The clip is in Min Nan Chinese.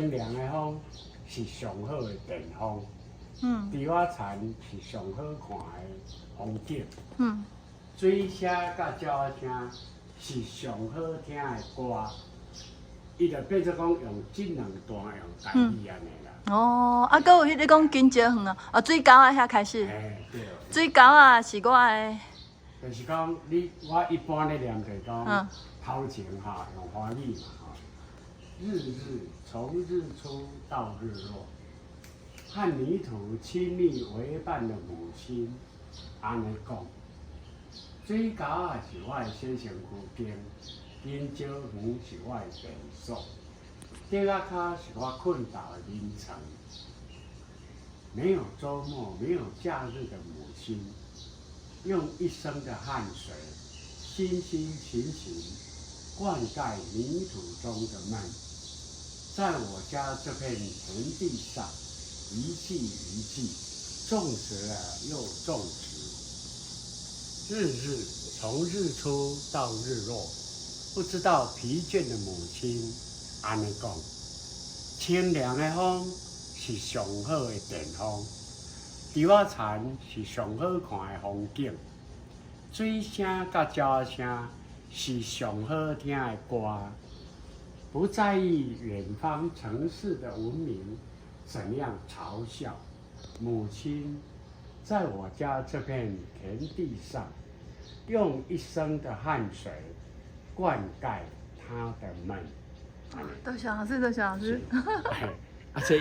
涼的風是上好的電風，豬仔田是上好看的風景，水聲佮鳥仔聲是上好聽的歌。伊就變做講用這兩段用台語按呢啦。哦，啊，閣有彼个講金蕉園啊，哦，水溝仔遐開始，嘿，對。水溝仔是我的，就是講你我一般咧念就是講頭前吼用華語嘛吼，日日從日出到日落，和泥土親密為伴的母親，按呢講，水溝仔是我的洗身軀間，金蕉園是我的便所，竹仔跤是我睏覺的眠床。沒有週末，沒有假日的母親，用一生的汗水，辛辛勤勤灌溉泥土中的夢，在我家這片田地上，一季一季種植了又種植，日日從日出到日落，不知道疲倦的母親，按呢講，清涼的風是上好的電風，豬仔田是上好看的風景，水聲佮鳥仔聲是上好聽的歌。不在意遠方城市的文明怎樣嘲笑，母親在我家這片田地上，用一生的汗水灌溉她的夢。多謝老師，多謝老師。啊，這。